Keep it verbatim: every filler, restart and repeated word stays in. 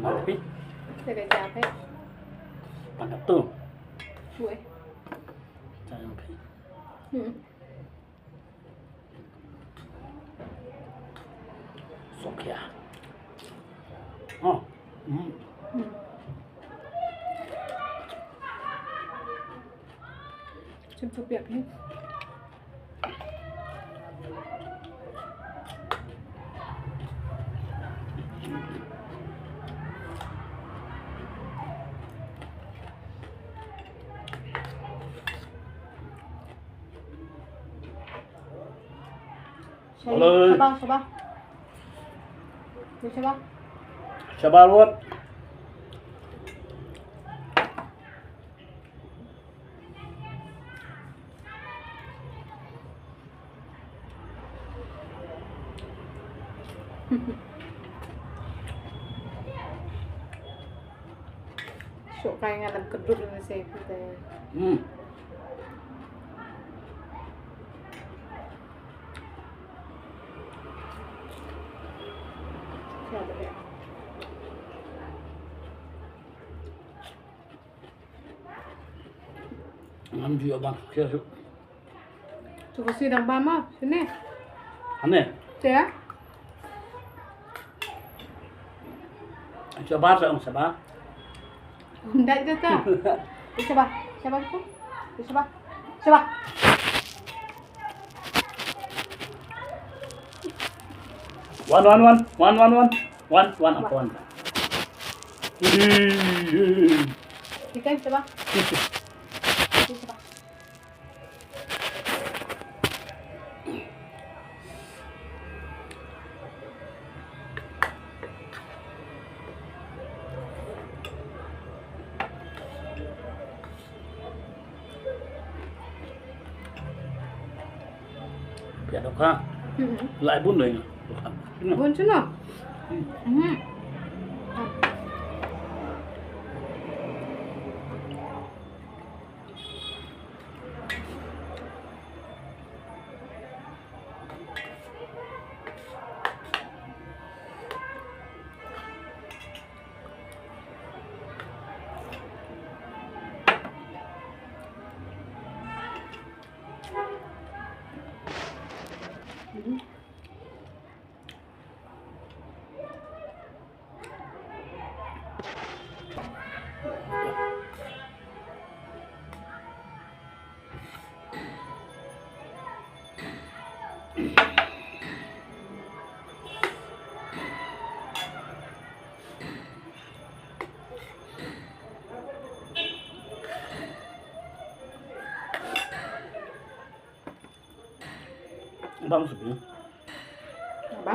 Mana pi? Saya dah capek. Tangkap tu. Cuy. Jangan pi. Hmm. Sok ya. Oh. Hmm. Hmm. Cukup ya, Pi. Hello. Shabar, shabar. Shabar. Shabar, what? Shuh kai nga lam kedut lam sei pute. Hmm. Siapa dia? Ngam ju ban khia shuh. Tu kasi dang ba ma sini. Ane. Te ya. Shabar sa, shabar. Ndai tu ta. Shabar, shabar tu. Shabar. Shabar. One, one, one, one, one, one, one, one, one, one. Ikan shabar. Shabar. Pia dok ha. Hmm. Lai bun dei nga. Bun sino. Hmm. Hmm. Bang sepi. Bang.